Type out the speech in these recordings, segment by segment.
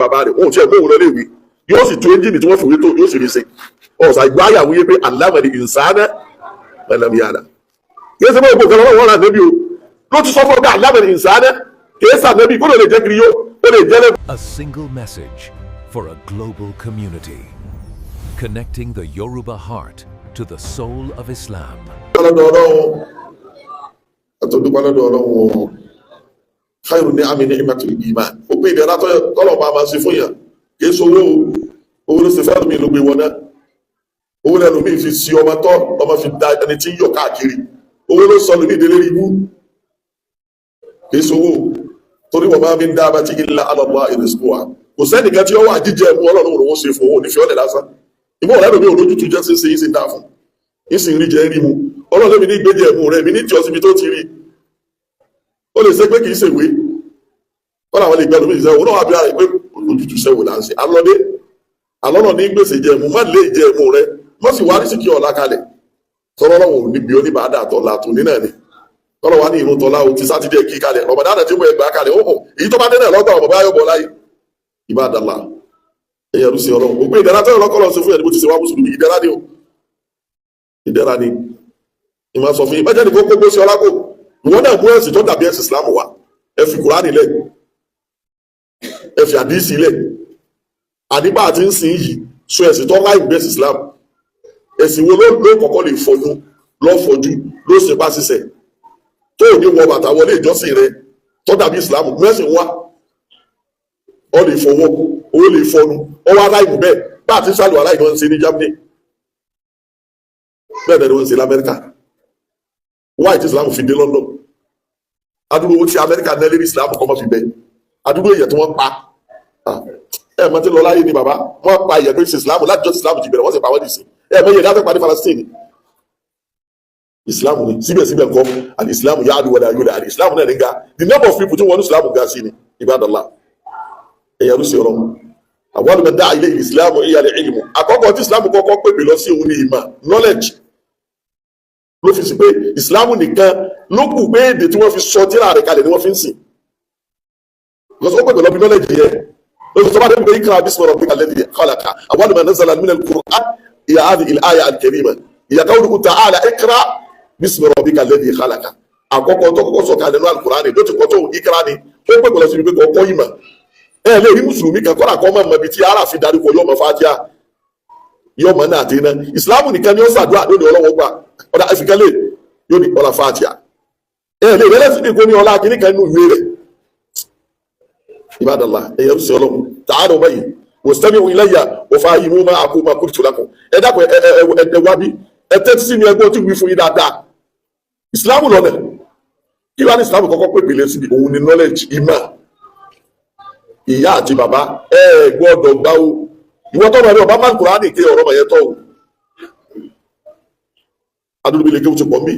Bàbá rẹ̀ òun tí ẹ̀ gbóhùn lọ léèwé, yóò sì tún ẹ́ńjìnì tí wọ́n fòwe tó, yóò sì rí ṣe. Ọ̀sà ìgbà àyàwó yé pé alámọ̀lì ìsáná ẹlẹ́mìíyàrá kìí ṣe bọ́ ògbó kan lọ́wọ́ rà nẹ́bí o. Ló ti sọ fún ọgbà alámọ̀lì ìsáná, kìí ṣànẹ́bí kó lè jẹ́ kiri yó, ó lè jẹ́ lẹ́bí. A single message for a global community. Connecting the Yoruba heart to the soul of Islam. Lọ́dọ̀ Ọlọ́run, àtọ́dúpẹ́ lọ́dọ̀ Ọlọ́run o. Khairu ni'ami ni'matul iman. Òpin ìdẹ̀ra tọ́lọ̀ bá máa ṣe fún yàn kìí sowó o. Owó ló ṣe fẹ́ lómi ló gbé wọn náà. Owó lẹ́nu mi fi si ọmọ tọ́, ọmọ fi da ẹni tí ń yọ̀ káàkiri. Owó ló sọ lómi ìdílé ibú. Kìí sowó, torí wọ́n máa fi ń dá abá tí illa ala Allahi rizquha. Kò sẹ́nìkan tí ó wà jíjẹ mú Ọlọ́run òun ṣe fún òun nífi ọ́lẹ̀ lásán. Ìmọ̀ ọ̀rẹ́ lómi òlójútu jẹ́ sí ṣe yín sì ń dá fún yín, sì ń rí jẹ́ rí mu. Ọlọ́run lómi ní gbéjẹ ẹ̀mú rẹ̀ mi ní tí ọ síbi tó ti rí. Ó lè ṣe pé kìí ṣèwé wọ́n làwọn lè gbẹ́ lómi ìṣẹ́ òun náà wà bí ara rẹ̀ pé ojútùú ṣẹ́wò là ń ṣe alọ́dé alọ́nà ní gbèsè jẹ ẹ̀mú. Má lè jẹ ẹ̀mú rẹ, má sì wá rísìkí ọ̀la kalẹ̀ tọ́lọ́ lọ́wọ́ níbi oníbàádà tọ́lá tó ní náà ni tọ́lọ́ wá ní ìrún tọ́lá o ti sátidé kí kalẹ̀ ọ̀bàdàn tí mo ẹgbàá kalẹ̀ ó hàn èyí tó bá dé náà lọ́gbà ọ̀bọ̀ bá yọ̀ bọ̀ láyé. Ìbádàlá, ẹ̀yẹ rúṣì Ọlọ́run, gbogbo ìdára tọ́lọ́ lọ́kọ́ lọ sí fún ẹni bó ti ṣe wá mùsùlùmí, ìdára ni o, ìdára ni. Ìmọ̀ sọ fún yín bẹ́ẹ̀ ni kó kókó sí ọlá kò ìwọ náà mú ẹ̀sìn tó dàbí ẹ̀sìn Islam wa. Ẹ fi Kùránì lẹ̀, ẹ fi àdísì lẹ̀. Àdìbà àti ń sìn yìí sọ ẹ̀sìn tó ráì gbé ẹ̀sìn Islam. Ẹ̀sìn wo ló kọ́kọ́ lè fọyún lọ́fọ̀jú ló ṣe bá ṣiṣẹ́ tó ò ní wọ bàtà wọlé ìjọsìn rẹ tó dàbí Islam? Mú ẹ̀sìn wá. Ọ lè fọwọ́, ó lè fọnu, ọ wá ráìmù bẹ́ẹ̀. Bá àti sálù aláìní wọn ń ṣe ní Germany, bẹ́ẹ̀ ni wọ́n ń ṣe lamẹ́ríkà. Wáyé tí Islam fi dé London, adúrú owó tí Amẹ́ríkà náà lérí Islam kọ́ mọ́ fi bẹ́ẹ̀. Adúrú èèyàn tí wọ́n pa ẹ mọ tí lọ láyé ni bàbá wọ́n pa èèyàn tó ṣe Islam láti jọ́. Islam ti bẹ̀rẹ̀, wọ́n sì pa wọ́n dì sí. Ẹ mọ iye dáfẹ́ pa ní Palestine, Islam ni. Síbẹ̀síbẹ̀ kọ́ àti Islam yá àdúgbò àyọ̀dà àti Islam náà ní ga. The number of people tí wọ́n ní Islam ga sí ni. Ibadallah, ẹ̀yà ló ṣe ọ̀rọ̀ àwọn àlùmọ̀ dá ilé Islam ìyàlẹ̀ ilmu. Àkọ́kọ́ tí Islam kọ́kọ́ pèpè lọ sí òun ní ìmọ̀, knowledge. Ló fi sí pé Islam nìkan ló kù pé èdè tí wọ́n fi sọ tíra rẹ̀ kalẹ̀ ni wọ́n fi ń sìn lọ́sọ̀. Ó pèpè lọ bí knowledge yẹn ló fi sọ bá dé pé ikra bismi rabbika alladhi khalaqa. Awwal ma nazala min al-Qur'an hiya hadhihi al-aya al-karima, hiya qawluhu ta'ala ikra bismi rabbika alladhi khalaqa. Àkọ́kọ́ tó kọ́kọ́ sọ kalẹ̀ ní al-Qur'an ló ti kọ́ tó ikra ni. Ó pèpè lọ síbi pé kọ́kọ́ ìmọ̀. Ẹ lè rí mùsùlùmí kan kọ́ra kọ́ mọ̀ mọ̀ ibi tí ara fi darí kọ, yọmọ Fatiha, yọmọ náà àti iná. Ìsìlámù nìkan ni ó ṣàdúrà lónìí ọlọ́wọ́ gbà ọ̀dà ẹ̀fìkẹ́lẹ̀ yóò ní ọlá Fatiha. Ẹ lè rẹ́lẹ́sì bí kò ní ọlá kìíní kan nínú ìwé rẹ̀. Ibadallah, ẹ̀yẹ rúṣì Ọlọ́run, ta'alu báyìí wastami'u ilayya wa fahimu ma aqulu ma qultu lakum. Ẹ dákun, ẹ ẹ ẹ wá bí ẹ tẹ́tí sí mi, ẹgbọ́n tí wí fún yín dáadáa. Ìsìlámù lọ́nà kí wàá ní ìsìlámù kọ́kọ́ pèpè lé síbi òun ni knowledge, ìmọ̀. Ìyá àti bàbá, ẹ gbọ́dọ̀ gbá o. Ìwọ tọrọ ẹni ọba máa ń Kùránì ké ọ̀rọ̀ mọ̀ yẹn tọ́ o. Adúlùbí lè kéwù ti pọ̀ mí.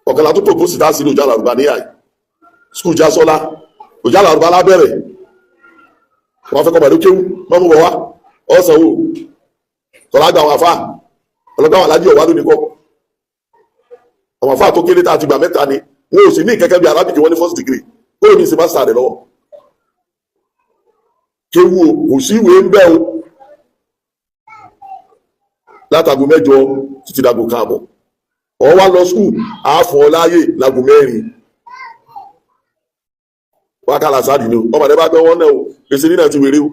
Ọ̀kan la tó propose dá sí ní òjá làrúbá níyà yìí, school Jásọ́lá, òjá làrúbá lábẹ́rẹ̀. Wọ́n fẹ́ kọ́ pẹ̀lú kéwù mọ́mú bọ̀ wá ọ̀sán wò tọ́lá gba àwọn àfáà ọlọ́gbà àwọn alájí ọ̀wá lónìí kọ́. Àwọn àfáà tó kéré tá a ti gbà mẹ́ta ni wọn ò sì ní ìkẹ́kẹ́ bí Arabic. Wọ́n ní first degree kó o ní ìsìn master rẹ̀ lọ́wọ́. Kéwù o, kò sí ìwé ń bẹ́ o. Látago 8 títí dago káàbọ̀ ọ wá lọ school, àáfọ̀ láàyè lágo 4 wákàlà sáàdì ni o. Ọmọdé bá gbẹ́ wọn náà o, èsì nínà ti wèrè o.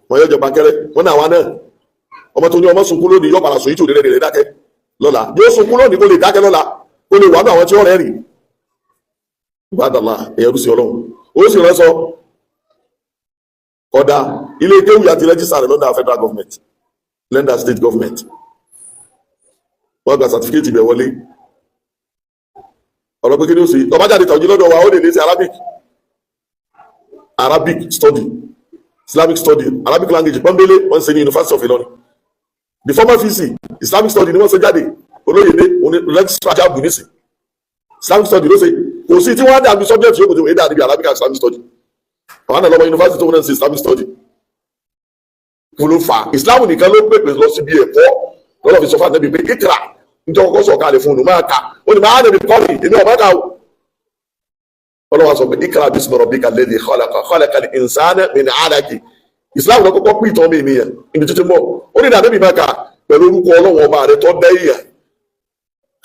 Wọn yóò jẹ pankẹrẹ wọn náà wá náà. Ọmọ tó ní ọmọ sunkún lónìí yóò padà sùn yìí tí ò lè rẹ̀ dákẹ́ lọ́la. Yóò sunkún lónìí kó lè dákẹ́ lọ́la, kó lè wà ní àwọn tí ó rẹ̀ rìn. Gbàdàlà, ẹ̀yẹ rúṣì Ọlọ́run, ó sì rẹ́ sọ kódà ilé kéwù àti register rẹ̀ lọ́dà federal government, lẹ́ndà state government. Wọ́n gba certificate ibẹ̀ wọlé. Ọ̀rọ̀ pé kí ni ó sì tọ́ba jáde tàwọn lọ́dọ̀ wa, ó lè lé sí Arabic study, Islamic study, Arabic language pọ́nbélé. Wọ́n ń ṣe ní University of Ilorin. The former VC, Islamic study ni wọ́n ṣe jáde. Olóyèdè registrar JAMB nísìn, Islamic study ló ṣe. Kò sí tí wọ́n á dàbí subject yóò kò tí wọ́n dàbí Arabic and Islamic study. Àwọn àna lọ́mọ university tó wọ́n náà ṣe Islamic study. Kò ló fà Islam nìkan ló pèpè lọ síbi ẹ̀kọ́ lọ́lọ́ fi sọ fún ànábì pé kíkà níjọ́ kọ́kọ́ sọ̀ kalẹ̀ fún un, máa kà ó ní máa nàbì kọ́ni èmi ọ̀bá kà ó. Ọlọ́wà sọ pé ikra bismi rabbika alladhi khalaqa khalaqal insana min alaqi. Islam lọ kọ́kọ́ pín ìtàn mi nìyẹn ibi tuntun bọ̀. Ó ní ìdàgbé mi máa kà pẹ̀lú orúkọ Ọlọ́wọ́ ọba rẹ̀ tó dẹ́ èèyàn.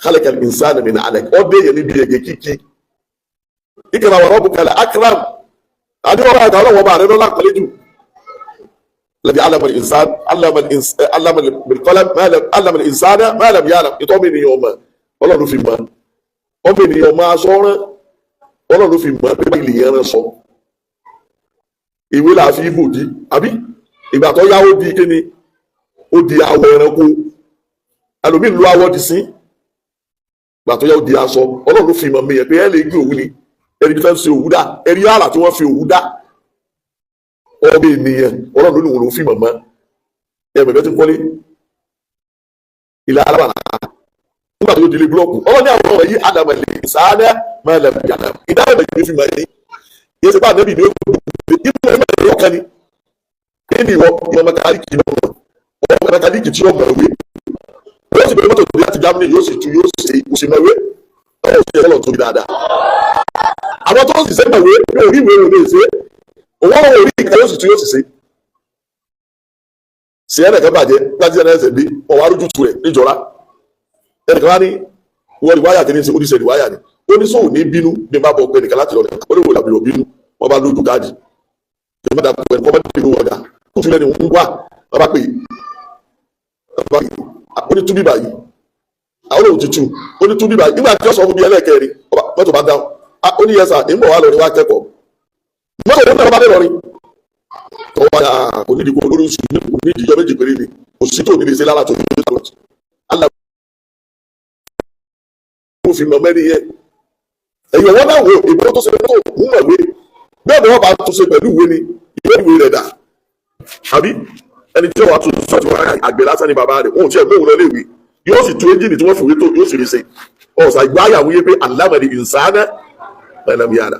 Khalaqal insana min alaqi. Ó dé èèyàn níbi ẹ̀gẹ́ kíkí. Ikra wa rabbukal akram. Àdúrà ọba Ọlọ́wọ́ ọba rẹ̀ lọ́lá pẹ̀lú jù. Alladhi allama al-insan allama bil-qalam allama al-insana ma lam ya'lam. Ìtọ́ mi nìyẹn ọmọ Ọlọ́run fi mọ̀. Ọmọ ènìyàn máa sọ rán. Ọlọ́run fi mọ̀ pé báyìí lèyàn rán sọ. Ìwé là fi ibò di àbí ìgbà tó yá ó di kíni, ó di awọ ẹranko. Ẹlòmíì lu awọ di sí. Ìgbà tó yá ó di aṣọ. Ọlọ́run fi mọ̀ mi yẹn pé ẹ lè gbé òwú ni. Ẹni bí fẹ́ ṣe òwú dá, ẹni yàrá tí wọ́n fi òwú dá. Ọmọ ènìyàn Ọlọ́run ló ní òun ló fi mọ̀ mọ́. Ẹ bẹ̀rẹ̀ tí ń kọ́lé ilẹ̀ alábàlá nígbà tó di ilé búlọ́ọ̀kù. Ọlọ́run ní àwọn ọmọ yìí àdàmọ̀ lè sáádẹ́ máa lẹ̀ yàrá ìdáhùn ẹ̀yìn fi mọ̀ yín. Yẹ ṣe bá ànábì ní ó gbé ìmọ̀ ẹ̀mọ̀ ẹ̀yọ̀ kan ni. Kí ni ìwọ ìmọ̀ mẹkáníìkì náà mọ̀? Ọmọ mẹkáníìkì tí ó mọ̀ ìwé. Yóò sì gbé mọ́tò tó láti Germany, yóò sì tu, yóò sì kò sì mọ̀ ìwé. Ọlọ́run sì ọlọ́run tóbi dáadáa. Àwọn tó sì sẹ́ mọ̀ ìwé yóò rí ìwé òun lè ṣe. Òun ọ̀rọ̀ orí ìka yóò sì tu, yóò sì ṣe. Ṣé ẹnìkan bàjẹ́ láti ẹnì ẹsẹ̀ dé ọ̀wá arújú tu rẹ̀ níjọra. Ẹnìkan wá ní wọ́n rí wáyà kìíní sí oníṣẹ́ ìwáyà ni. Ó ní sóò ní bínú bí n bá bọ̀ pé nìkan láti lọ rẹ̀. Ó ní wò làbìrò bínú wọ́n bá lójú káàdì. Ìjọba dàpọ̀ ẹnì kan bá dìbò ọjà kó tún lẹ́nu ń wá wọ́n bá pè é. Ó ní túbí báyìí. Àwọn olóhùn ti tú. Ó ní túbí báyìí. Nígbà tí ó sọ fún mi ẹlẹ́ẹ̀kẹrin, mọ́tò bá dáhùn. Ó ní yẹsà, ń bọ̀ wá lọ ní wá kẹ́kọ̀ọ́. Mọ́tò òun náà bá dé lọrin. Tọ́wọ́ bá yà kò nídìí kó lórí oṣù ní kò nídìí ìjọ méjì péré ni. Kò sí tó níbi iṣẹ́ lára tó ní ìlú Allah kò fi mọ̀ mẹ́rin yẹn. Ẹ̀yọ̀ wọn náà wò ìbọn tó ṣe tó ń mọ̀ wé. Bẹ́ẹ̀ ni wọ́n bá tún ṣe pẹ̀lú ìwé ni ìwé ìwé rẹ̀ dà. Àbí ẹni tí wọ́n tún sọ ti wọ́n àgbẹ̀ lásán ni bàbá rẹ̀ òun tí ẹ̀ gbóhùn lọ léwe. Yóò sì tún ẹ́ńjìnì tí wọ́n fìwé tó yóò sì rí ṣe. Ọ̀sà ìgbà àyàwó yé pé alámọ̀lì ìsáná ẹ̀lẹ́mìyàrá.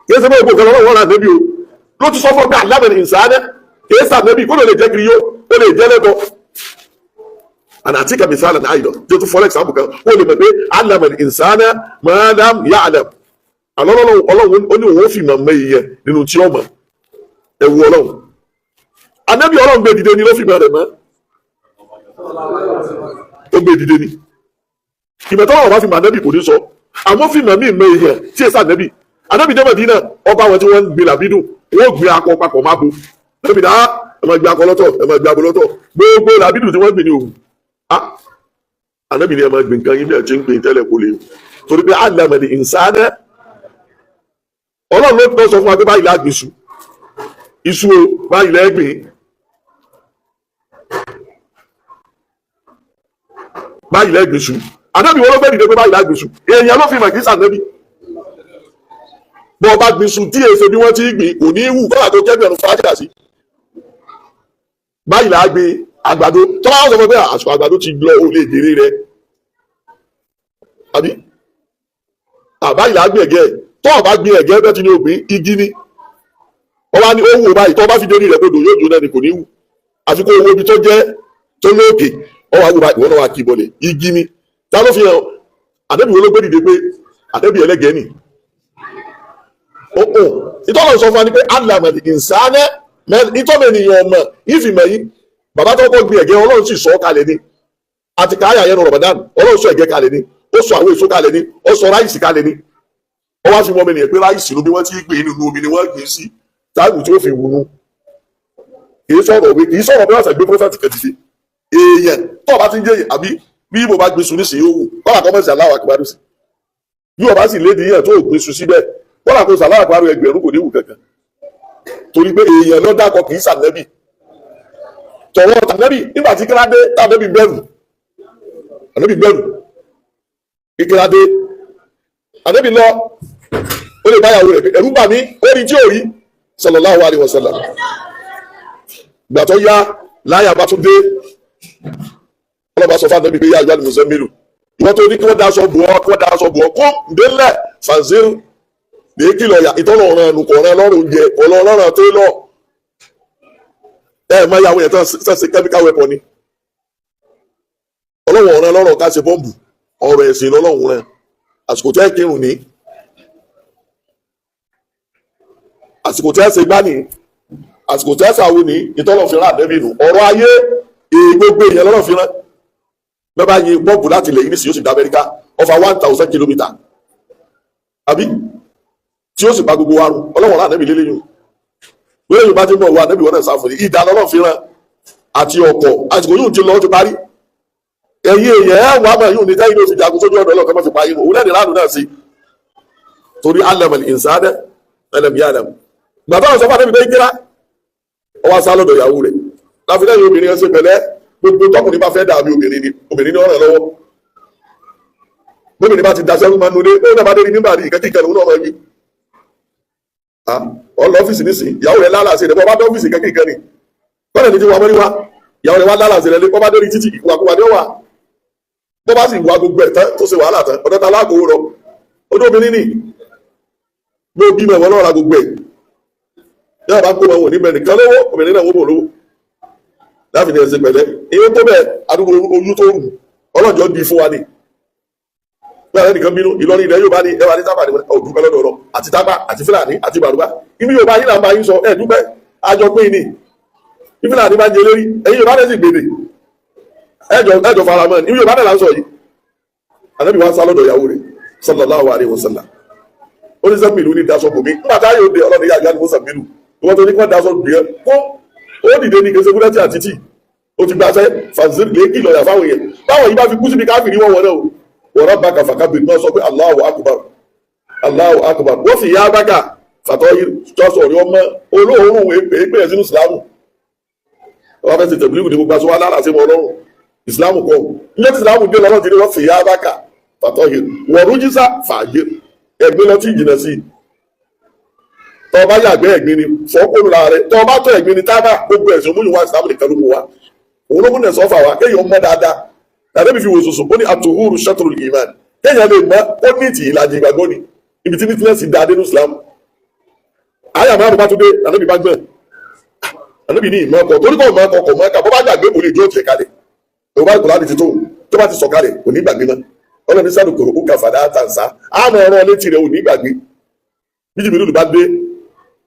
Kìí ṣe bá gbogbo kan lọ́wọ́ rà níbi o. Ló ti sọ fún ọ pé alámọ̀lì ìsáná kìí sànẹ́bí kó lè jẹ́ kiri yó ó lè jẹ́ lẹ́bọ. Àná àti kàmísàlẹ̀ náà ayọ̀ tí ó tún fọ́lẹ̀ sàmù kan ó lè mọ̀ pé alámọ̀lì ìsáná mọ̀ọ́dám ya'lam. Àlọ́ Ọlọ́run ó ní òun ó fi mọ̀ mọ́ ìyẹn nínú tí ó mọ̀. Ẹ wo Ọlọ́run. Ànábì Ọlọ́run gbé dìde ni ló fi mọ̀ rẹ̀ mọ́. Ó gbé dìde ni. Ìmọ̀tọ́ ọ̀rọ̀ bá fi mọ̀ ànábì kò ní sọ. Àmọ́ fi mọ̀ mí mọ èèyàn tí èsà ànábì. Ànábì dé Mẹdínà ọba àwọn tí wọ́n ń gbin làbídùn wọ́n gbin akọ papọ̀ má bo. Ànábì náà ẹ máa gbin akọ lọ́tọ̀ ẹ máa gbin abo lọ́tọ̀. Gbogbo làbídùn tí wọ́n gbìn ní òwú. Ànábì ni ẹ máa gbin nǹkan yín bí ẹ ti ń gbin tẹ́lẹ̀ kó lè. Torí pé àlàmọ̀lì ìsáná Ọlọ́run ló sọ fún wa pé báyìí lágbìn iṣu. Iṣu o báyìí lẹ́gbìn. Báyìí lẹ́gbìn iṣu. Ànábì wọn ló gbé dìde pé báyìí lágbìn iṣu. Èèyàn ló fi mọ̀ kí sànábì. Bọ́ ọba gbìn iṣu tí èso bí wọ́n ti gbìn kò ní í wù kọ́lá tó kẹ́bí ọ̀run fàájà sí. Báyìí là á gbin àgbàdo. Tọ́lá wọn sọ fún pé àsìkò àgbàdo ti lọ ó lè jèrè rẹ̀. Àbí? Àbáyìí là á gbin ẹ̀gẹ́. Tọ́ ọba gbin ẹ̀gẹ́ bẹ́ẹ̀ ti ní ògbìn igi ni. Ọba ní ó wù báyìí tọ́ ọba fi dórí rẹ̀ kodò yóò jóná ni kò ní wù. Àfi kó owó ibi tó jẹ́ tó lóòkè ọwọ́ àwùrọ̀ báyìí ìwọ náà wà kí bọ̀lẹ̀ igi ni. Ta ló fi hàn ànábì wo ló gbé dìde pé ànábì ẹlẹ́gẹ̀ẹ́ nì. Ìtọ́lọ̀ sọ fún wa ni pé alàmọ̀lì ìsáná ìtọ́mọ̀ ènìyàn ọmọ ìfìmọ̀ yìí bàbá tó kọ́ gbin ẹ̀gẹ́ Ọlọ́run sì sọ ọ́ kalẹ̀ ni. Àti káyà yẹn Ramadan Ọlọ́run sọ ẹ̀gẹ́ kalẹ̀ ni, ó sọ àwọn èso kalẹ̀ ni, ó sọ ráìsì kalẹ̀ ni. Ó wá fi mọ́ mi nìyẹn pé ráìsì ló bí wọ́n ti gbìn nínú omi ni wọ́n gbìn sí táàgù tí ó fi wùnú. Kìí sọ̀rọ̀ òwe kìí sọ̀rọ̀ bí wọ́n ṣe gbé prọfẹ̀tì kan dìde. Èèyàn tó o bá ti ń jẹ́ àbí bí ibo bá gbin sùn nísìnyí ó wù kọ́lá kọ́ mọ̀sí aláwọ̀ àkùbárù sí. Bí o bá sì lédi yẹn tó o gbin sùn síbẹ̀ kọ́lá kó sàláwọ̀ àkùbárù ẹgbẹ̀rún kò ní wù kankan. Torí pé èèyàn ló dákọ̀ kìí sànẹ́bì. Tọ̀wọ́ tànẹ́bì nígbà tí kíládé tànẹ́bì bẹ̀rù. Ànẹ́bì bẹ̀rù. Kíkíládé. Ànẹ́bì lọ ó lè báyàwó rẹ̀ ẹ̀rú bà mí ó rí tí ò rí sallallahu alaihi wasallam. Ìgbà tó yá láyà bá tún dé ọlọ́ba sọ fún ànábì pé yá àjọ mùsùlùmí ìwọ́n tó ní kí wọ́n daṣọ bò ọ́ kí wọ́n daṣọ bò ọ́ kó ǹdẹ́lẹ̀ fanzil lè kìlọ̀ yà ìtọ́nà ọ̀ràn ẹnu kọ̀ọ̀ràn lọ́rùn oúnjẹ ọlọ́run tó lọ. Ẹ mọ ìyàwó yẹn tán ṣe chemical weapon ni. Ọlọ́wọ̀n ọ̀ràn lọ́rọ̀ ká ṣe bọ́ǹbù ọ̀rọ̀ ẹ̀sìn lọ́lọ́run rẹ̀ àsìkò tẹ́ kírun ní. Àsìkò tí ẹ ṣe gbá ní, àsìkò tí ẹ ṣàwo ní, ìtọ́lọ̀ fi rán àdẹ́bì nù. Ọ̀rọ̀ ayé gbogbo èèyàn lọ́rọ̀ fi rán. Bẹ́ẹ̀ bá yin bọ́ọ̀bù láti ilẹ̀ yìí nísìnyí, ó sì dá Amẹ́ríkà over 1000 kilometre, àbí tí ó sì pa gbogbo wa run. Ọlọ́wọ́n rán àdẹ́bì lélẹ́yìn wíwẹ́ yorùbá ti mọ̀ wọ àdẹ́bì wọn náà sáfù ní ìdá lọ́rọ̀ fi rán àti ọkọ̀. Àsìkò yóò ti lọ, ó ti parí. Ẹ̀yin èèyàn ẹ̀ wà máa yóò ní táyì ló fi jagun sójú ọ̀dọ̀ ọlọ́ọ̀kan má fi pa yín. Òun náà ní lánàá náà sí torí alẹ́mọ̀lì ìsáadẹ́ ẹlẹ́mìí àdàmù gbàtà ọ̀sán fún àdẹ́bì bẹ́ẹ̀ kíra ọwọ́ sá lọ́dọ̀ ìyàwó rẹ̀. Láfíà yóò obìnrin ẹsẹ̀ pẹ̀lẹ́. Gbogbo tọkùnrin bá fẹ́ dàbí obìnrin ni, obìnrin ní ọ̀ràn lọ́wọ́. Gómìnà bá ti daṣẹ́ fún manulé ó náà bá dé ní nígbà rí ìkẹ́kẹ́ ìkẹlẹ̀ òun náà máa wí. Ọlọ ọ́fíìsì nísìn, ìyàwó rẹ̀ lálàsì rẹ̀. Bọ́ bá dé ọ́fíìsì, ìkẹ́kẹ́ ìkẹlẹ̀ kọ́lẹ̀ ní ti wà mọ́rí wa. Ìyàwó rẹ̀ wá lálàsì rẹ̀ lé. Bọ́ bá dé ní títì, ìwàkuwà ni ó wà. Bọ́ bá sì wà gbogbo ẹ̀ tán tó ṣe wàhálà tán, ọ̀dọ́ ta láàkó rọ ọdún obìnrin ni ló bímọ ìwọ náà ra gbogbo ẹ̀. Yóò bá kó wọn wò ní bẹ́ẹ̀ nìkan lówó, obìnrin náà wó bò lówó láfi ní ẹsẹ̀ pẹ̀lẹ́. Ìyẹn tó bẹ́ẹ̀ adúgbò oyún tó rù ọlọ́jọ́ di fún wa ni bí àwọn ẹnìkan bínú. Ìlọrin ilẹ̀ Yorùbá ni ẹwà ní tábà ní ọdúpẹ́ lọ́dọ̀ ọ̀rọ̀ àti tábà àti Fúlàní àti Bàrúbá. Ibi Yorùbá yìí là ń bá yín sọ ẹ dúpẹ́ àjọ pín ní bí Fúlàní bá ń jẹ lérí, ẹ̀yin Yorùbá náà sì gbèdè ẹjọ faramọ́ ni. Ibi Yorùbá náà là ń sọ yìí. Ànábì wa sá lọ́dọ̀ ìyàwó rẹ̀ sallallahu alaihi wasallam. Ó ní sẹ́mìlú ní daṣọ bòmí nígbà tá yóò dé. Ọlọ́run yàgbá ni mo sàmìlú ìwọ́n tó ní kí wọ́n daṣọ bì ẹ́ kó ó dìde ní kẹsẹ̀ kúrẹ́tì àtìtì ó ti gbaṣẹ́ fàzírí lè kìlọ̀ yà fáwọn èèyàn. Báwọn yìí bá fi kú síbi káfíìrì wọn wọlé o. Wọ́n bá kàfà kábìrì náà sọ pé Allahu akbar, Allahu akbar. Wọ́n sì yá bákà fàtọ́ yìí tọ́sọ̀ rí ọmọ olóòórùn èpè èpè sínú ìsìlámù. Wọ́n fẹ́ ṣe tẹ̀bílíkù ní gbogbo aṣọ wa lára sí wọn lọ́rùn. Ìsìlámù kọ́ níjọ́ tí ìsìlámù dé lọ́rùn ti ní wọ́n sì yá bákà fàtọ́ yìí wọ́n rújísà fàájì ẹ̀gbẹ́ lọ tí ìjìnà sí. Tọ́ bá yàgbẹ́, ẹ̀gbin ni, fọ́kónú la rẹ̀. Tọ́ bá tọ́, ẹ̀gbin ni. Tábà gbogbo ẹ̀sìn òmùyìn wa, ìsìlámù nìkan ló mú wa. Òun ló mú nẹ̀ sọ́fà wa kéèyàn mọ́ dáadáa. Tàbí fi wò sòsò ó ní àtòhúrù ṣàtòrò ìmán. Kéèyàn lè mọ́ ó ní ìtì ìlàjì ìgbàgbọ́ ni. Ibi tí nítìlẹ́sì da dé ní ìsìlámù àyà márùn bá tún dé. Ànábì bá gbọ̀n, ànábì ní ìmọ̀ ọkọ̀ torí kọ́ ìmọ̀ ọkọ̀ kọ̀ mọ́ ẹ̀ka. Bó bá gbàgbé, kò lè jó tiẹ̀ kalẹ̀. Òun bá kò láti ti tó tó bá ti sọ̀ kalẹ̀, kò ní gbàgbé mọ́. Ọlọ́ni sádùkòrò ó kàfàdà àtàǹsá àmọ́ ọ̀rọ̀ létí rẹ̀ ò ní gbàgbé. Bí jìbìrì bá dé,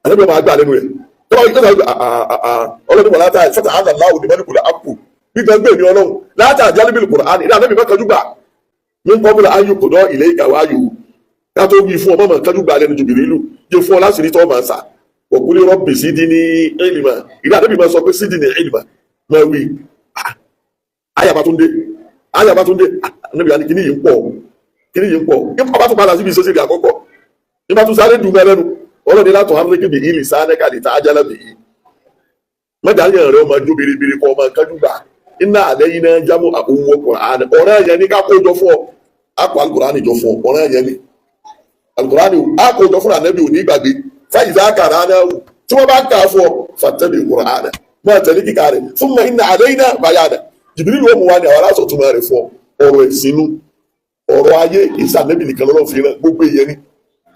ànábì ọmọ àgbà lẹ́nu rẹ̀ tó bá yíká. Ọlọ́ni wà látà fata àlàlá òní mọ́nìkùlà àpò gbígbà gbé mi ọlọ́run látà jálíbìlì kùránì ilé. Ànábì mọ́kànjú gbà ní kọ́bùlà ayò kò dán ilé ìkàwé ayò ká tó wí fún ọmọ mọ́kànjú gbà lẹ́nu jìbìrì ìlú jẹ́ fún ọ láti rí tọ́ máa sà òkúlé rọ́bì sídi ní ìlìmà. Ilé ànábì máa sọ pé sídi ní ìlìmà máa wí. Àyàbá tún dé, àyàbá tún dé. Ànábì àní kíní yìí ń pọ̀, kíní yìí ń pọ̀. Nípa bá tún padà síbi ìṣesí àkọ́kọ́, nípa tún sáré dùn mẹ́lẹ́nu. Ọlọ́ni látọ̀ hàrẹ́kì bí ìlì sáánẹ́kà lè ta ajálà bì í mẹ́ta yẹn rẹ̀ ọmọ jó biribiri kọ́ ọmọ kájú gbà iná àlẹ́ yìí náà jámọ́ àwọn Kùránì. Ọ̀rẹ́ yẹn ní ká kó jọ fún ọ, akọ Alukùránì jọ fún ọ. Ọ̀rẹ́ yẹn ní Alukùránì akó jọ fún ànẹ́bí òní gbàgbé fáyìí àkàrà náà wù tí wọ́n bá ń kà fún ọ fàtẹ́bí Kùránì máa tẹ̀lé kíkà rẹ̀ fún mi. Iná àlẹ́ yìí náà bàyà dà Jìbìrì ló mú wa ní àwọn aláṣọ tó máa rẹ̀ fún ọ. Ọ̀rọ̀ ìsinú ọ̀rọ̀ ayé ìsànẹ́bì nìkan lọ́lọ́ fi rán gbogbo ìyẹn ni.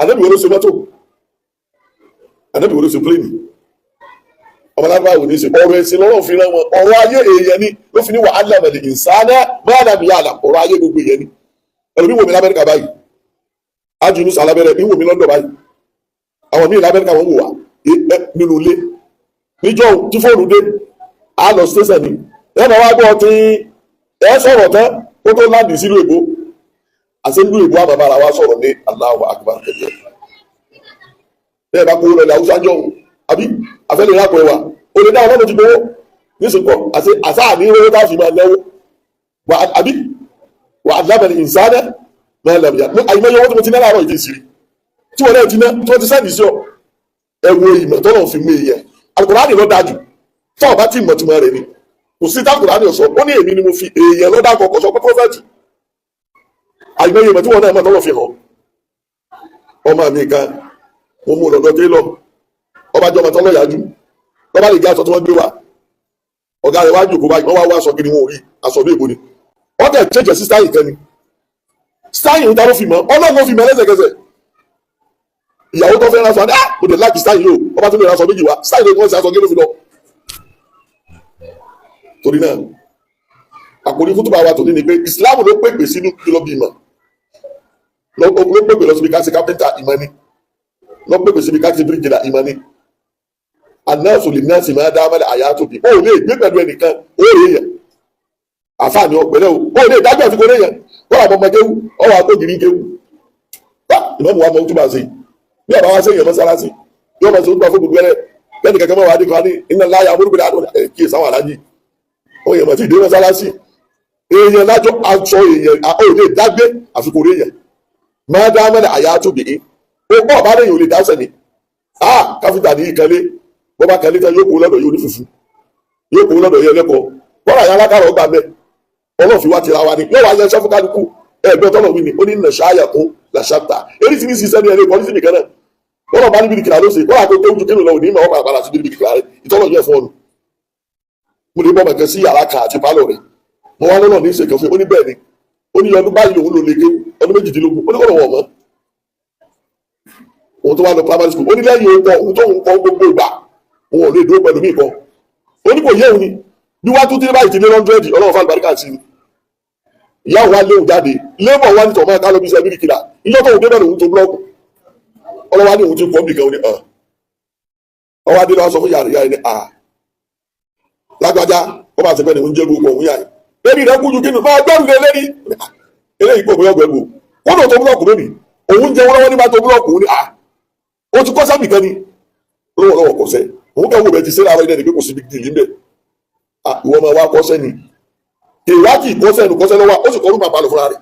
Ànẹ́bì wo ló ṣe mọ́tò? Ànẹ́bì wo ló ṣe pléènì? Ọmọlábà wò ní ṣe ọ̀rọ̀ ẹ̀sìn lọ́rọ̀ fi rán wọn. Ọ̀rọ̀ ayé èèyàn ni ló fi ní wà álàmẹ̀lẹ̀ ìsáná máàlàmì yàlà. Ọ̀rọ̀ ayé gbogbo èèyàn ni. Ẹlòmí wò mí lamẹ́ríkà báyìí, ájúnú sàlábẹ́rẹ́ ní wò mí London báyìí, àwọn míì lamẹ́ríkà wọ́n wò wá nínú ilé. Níjọ́ tí fóònù dé, a lọ station ni ẹ máa wá gbọ́ tí ẹ sọ̀rọ̀ tán kó tó láǹdì sílùú èbó. Àti ìlú èbó àbàbàrà wa sọ̀rọ̀ ní Allahu Akbar kẹ̀kẹ́. Bẹ́ẹ̀ bá kó lọlẹ̀ haúsá jọ àbí àfẹ́lẹ́ ìrákọ̀ ẹwà o lè dá ọlọ́run ti gbowó nísìnkọ́ àti àsáà ní owó táàfin máa náwó wà àbí wà àdìlábẹ̀rẹ̀ ìsáná náà lẹ́mìyà àyìnbáyé owó tí mo ti ná láàárọ̀ ìdí ìsírí tí wọ́n náà ti ná tí wọ́n ti sẹ́ndì sí ọ. Ẹ wo ìmọ̀ tọ́lọ̀ fi mú èèyàn. Al-Kùránì ló dájú tọ́ ọ bá tí ìmọ̀ túmọ̀ rẹ̀ ni kò sí tákùránì ọ̀sọ́. Ó ní èmi ni mo fi èèyàn lọ́dà kọ̀ọ̀kan sọ pé prọfẹ̀tì. Àyìnbáyé ìmọ̀ tí wọ́n náà mọ̀ tọ́lọ̀ fi hàn. Ọmọ mi kan, mo mú lọ́dọ̀ télọ̀. Ọba jọmọ tọ́lọ̀ yájú lọ́ba lè gé aṣọ tí wọ́n gbé wá. Ọ̀gá rẹ̀ wá jòkó báyìí, wọ́n wá wá aṣọ kiri, wọn ò rí aṣọ bí èbó ni. Wọ́n tẹ̀ chẹ́jẹ̀ sí stáyì kan ni. Stáyì ń ta ló fi mọ́? Ọlọ́run ló fi mọ́ lẹ́sẹ̀kẹsẹ̀. Ìyàwó tó fẹ́ ránṣọ àdá mo dẹ̀ láti stáyì yóò. Ọba tó lè ránṣọ méjì wá stáyì ló kọ́ sí aṣọ kí ló fi lọ. Torí náà, àkòrí kútùbà wa tòní ni pé Islam ló pèpè sínú kí ló bí ìmọ̀, ló pèpè lọ síbi ká ṣe kápẹ́ńtà, ìmọ̀ ni. Ló pèpè síbi ká ṣe bíríkìlà, ìmọ̀ ni. Anáàsù lè náà sì máa dá mọ́lẹ̀ àyà tóbi. Ó lè gbé pẹ̀lú ẹnìkan, ó lè yàn. Àfààní ọ̀pẹ̀lẹ̀ o, ó lè dájọ́ àti kò lè yàn. Wọ́n àbọ̀ ọmọ kéwú, ọwọ́ àkójìrí kéwú. Bá ìmọ̀mù wa mọ̀ tó bá ṣe. Bí àbá wa ṣe èèyàn mọ́sálásí, yóò máa ṣe ó gbà fún gbogbo ẹrẹ. Lẹ́nu kankan máa wà á dé kan ní iná láyà amúrúgbìn àdó kí èsì àwọn aláàjì. Ó yẹ mọ̀ tí ìdè mọ́sálásí. Èèyàn lájọ aṣọ èèyàn, ó lè dágbé àfikún orí èèyàn. Máa dá mọ́lẹ̀ àyà tóbi. Ó pọ̀ bá lẹ́yìn ò lè dá sẹ́ni. Ah, káfíńtà ní ìkànnì bọ́ bá kàlẹ́ tán, yóò kó lọ́dọ̀ yóò ní fùfú, yóò kó lọ́dọ̀ yóò lẹ́kọ̀ọ́ bọ́lá yà alákàrọ̀ ọgbà mẹ́. Ọlọ́ọ̀fi wá tira wa ni yóò wá yẹ sọ́fún kálukú. Ẹ̀gbẹ́ tọ́lọ̀ wí ni ó ní nàṣàyà kún làṣàtà eré tí ní sísẹ́ ní ẹni kọ́ní síbi kan náà. Bọ́lá bá níbi kìlà ló ṣe bọ́lá tó kéwù ju kéwù lọ òní ìmọ̀ ọ̀pá àpàlà sí níbi kìlà rẹ̀ ìtọ́lọ̀ yẹ fún ọ̀nù. Mo lè bọ́ mẹ̀kẹ́ sí yàrá kan àti pálọ̀ rẹ̀. Mo wá lọ́nà ní ìṣèkàn fún, ó ní bẹ́ẹ̀ ni, ó ní ọdún báyìí lòun lò lè kéwù ọdún 18. Ó ní kọ́ lọ́wọ́ ọ̀mọ́ òun tó wá lọ primary school. Ó ní lẹ́yìn òun kọ òun tó ń kọ́ gbogbo ìgbà, òun ò lè dúró pẹ̀lú mí kan. Ó ní kò yé òun ni bí wá tó tí báyìí ti lé 100. Ọlọ́run fún àlùbáríkà sí i. Ìyá òun wá léwu jáde lébọ̀ wá nítorí máa ká lọ bí iṣẹ́ bíríkìlà. Ìjọ tó òun débẹ̀ lòun tó búlọ́ọ̀kù. Ọlọ́wà ní òun ti kọ́ nìkan. Ó ní hàn ọwọ́ adé lọ́wọ́ sọ fún yàrá yàrá ní à lágbájá ó bá ti pẹ́ ní òun jẹ́ gbogbo òun yàrá lẹ́ni rẹ̀ kújú kí ni máa gbẹ́rù lé lẹ́ni eléyìí kò bóyá ọgbẹ́rù kódò tó búlọ́ọ̀kù lónìí. Òun jẹun lọ́wọ́ nígbà tó búlọ́ọ̀kù. Òun ní à ó ti kọ́ sábì kan ni lọ́wọ́ lọ́wọ́ kọ́sẹ́. Òun kẹ́ wo bẹ́ẹ̀ ti ṣe láàárọ̀ ilé ni pé kò sí big deal níbẹ̀. Ìwọ máa wá kọ́sẹ́ ni ìwádìí kọ́sẹ́ nu kọ́sẹ́ lọ́wọ́. Ó sì kọ́ ló máa balọ̀ fúnra rẹ̀.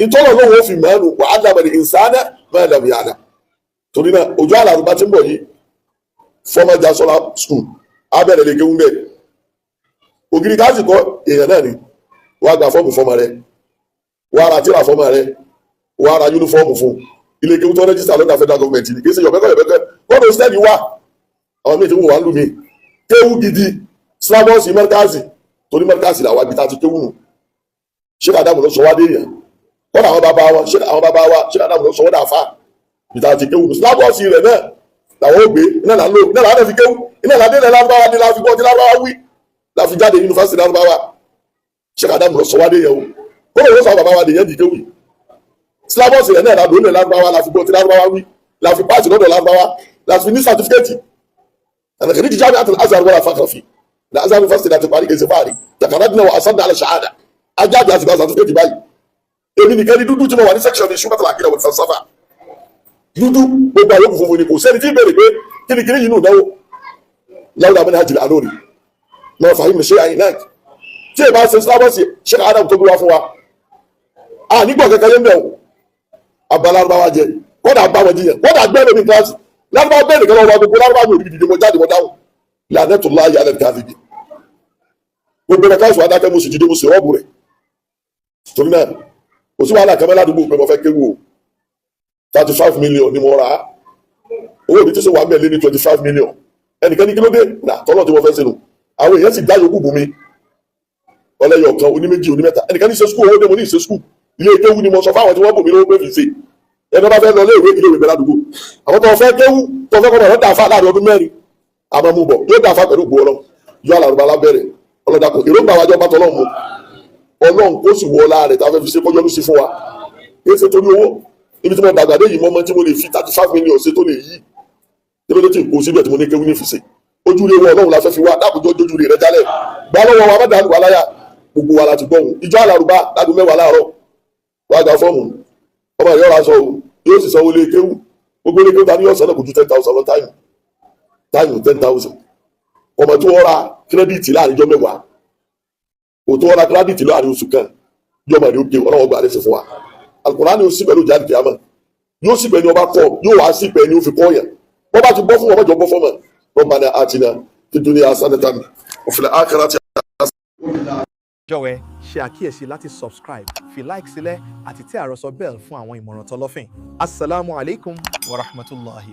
Ìtọ́lọ̀ lọ́wọ́ ó fi mẹ́nu wà á dàbẹ̀rẹ̀ ìsáná máa dàbí yàrá. Torí náà, òjò àlàrúbá tí ń bọ̀ yìí, former Jasola School abẹ́rẹ́ lè kéwú bẹ́ẹ̀. Ògiri káàsì kọ́ èèyàn náà ni wàá gba fọ́ọ̀mù fọ́ọ̀mù rẹ, wàá ra tíra fọ́ọ̀mù rẹ, wàá ra yúnífọ́ọ̀mù fún ilé kéwú tó register lọ́dà federal government ni. Kì í ṣe yọ̀bẹ́kọ̀ yọ̀bẹ́kọ̀ kọ́dọ̀ stẹ́ẹ̀lì wà. Àwọn míì tí wọ́n wà ń lù mí kéwú gidi syllabus mẹ́ríkàsì, torí mẹ́ríkàsì làwọn ibi tá a ti kéwú nù. Ṣé Ádámù ló sọ wá dé èèyàn? Kọ́dà àwọn bàbá wa, ṣé àwọn bàbá wa, ṣé Ádámù ló sọ wọ́n dà fà ibi tá a ti kéwú nù. Syllabus rẹ̀ náà làwọn ò gbé iná là ń lò, iná là ń fi kéwú, iná là dé ilẹ̀ lárúbáwá ní láfi gbọ́ tí lárúbáwá wí láfi jáde yunifásitì lárúbáwá. Ṣé Ádámù ló sọ wá dé yẹn o? Kọ́dà ló sọ àwọn bàbá wa dé yẹn di kéwú. Syllabus rẹ̀ náà là lò ilẹ̀ lárúbáwá, láfi gbọ́ tí lárúbáwá wí, láfi pass lọ́dọ̀ lárúbáwá, láfi ní certificate. أنا خريج جامعة الأزهر ولا فخر فيه. الأزهر University láti parí kèsì fáàrí. تخرجنا وحصلنا على شهادة. Ajáde àti gba certificate báyìí. Èmi nìkan ní dúdú tí mo wà ní section ní شعبة العقيدة والفلسفة. Dúdú, gbogbo àyókù funfun ni. Kò sẹ́ni tí ń bèrè pé kí ni kíní yìí nù náwó. لولا منهج العلوري ما فهمنا شيء هناك. Tí èèbá ṣe syllabus Sheikh Adam tó gbé wá fún wa. A nígbà kankan yẹn bẹ̀ wò. Abala Lárúbáwá jẹ. Kọ́dà bá wọn jiyàn. Kọ́dà gbẹ́ lómi kíláàsì lárúbá bẹ́ẹ̀ nìkan lọ́wọ́ gbogbo lárúbá mi ò rí dìde. Mo jáde, mo dáhùn لعنة الله على الكاذبين. Gbogbo ẹ̀ka kíláàsì wa dákẹ́. Mo sì dìde, mo sì rọ́ọ̀bù rẹ̀. Torí náà, kò sí wàhálà kẹ́mẹ́ ládùúgbò pé mo fẹ́ kéwù o. 35 million ni mo rà á. Owó mi tó ṣe wà mẹ́lẹ́ ní 25 million. Ẹnìkan ní kí ló dé nà tọ́lọ̀ tí mo fẹ́ sínú. Àwọn èèyàn sì dá yòókù bù mí, ọlẹ́yọ̀ kan, oníméjì, onímẹ́ta. Ẹnìkan ní ṣe school owó dé. Mo ní ìṣe school ilé kéwù ni mo sọ fáwọn tí wọ́n bò mí lówó pé fi ṣe. Ẹni bá fẹ́ lọ ilé ìwé, ilé ìwé bẹ́ẹ̀ ládùúgbò. Àwọn tó fẹ́ kéwú, tó fẹ́ kọ́ ọ̀rọ̀ dàáfà láàrin ọdún 4, àmọ́ mú bọ̀ yóò dàáfà pẹ̀lú ògbó ọlọ́ yóò àlàrúbá lábẹ́rẹ̀. Ọlọ́dàkùn, èròǹgbà wájọ́ bá tọ́lọ́ mu. Ọlọ́run kó sì wọ ọlá rẹ̀ tá a fẹ́ fi ṣe kọjọ́ ló sí fún wa. Kí ṣe torí owó. Ibi tí mo dàgbà dé yìí, mọ́mọ́ tí mo lè fi 35 million ṣe tó lè yí kí ló dé tí kò síbẹ̀ tí mo ní kéwú ní fi ṣe. Ojú rere Ọlọ́run la fẹ́ fi wá. Dákùjọ́ jójú rere jálẹ̀ gbà lọ́wọ́ wa, má dàlú wa láyà. Gbogbo wa láti gbọ́hùn ìjọ àlàrúbá lágbo 10 láàárọ̀. Wàá gba fọ́ọ̀mù ọmọ ìyọ́ra sọ o, yóò sì sanwó lé kéwú. Gbogbo ilé kéwú ta ní ọ̀sán náà kò ju 10,000 lọ. Táìmù táìmù 10,000. Ọmọ tí wọ́n ra credit láàrin ijọ́ 10 kò tó wọ́n ra credit láàrin oṣù kan. Yọmọ rẹ̀ ó ké. Ọlọ́wọ́ gbà lẹ́sẹ̀ fún wa. Alukurani ó sì pẹ̀lú jáde kìámà, yóò sì pẹ̀lú ọba kọ, yóò wá sí pẹ̀lú ó fi kọ́ yẹn. Wọ́n bá ti bọ́ fún ọmọ jọ bọ́ fọ́mọ. ربنا آتنا في الدنيا حسنة وفي الآخرة. Jọ̀wọ́, ẹ ṣe àkíyèsí láti subscribe, fi like sílẹ̀ àti tẹ àròsọ bell fún àwọn ìmọ̀ràn tọlọ́fìn. Asalaamu alaykum wa rahmatulahi.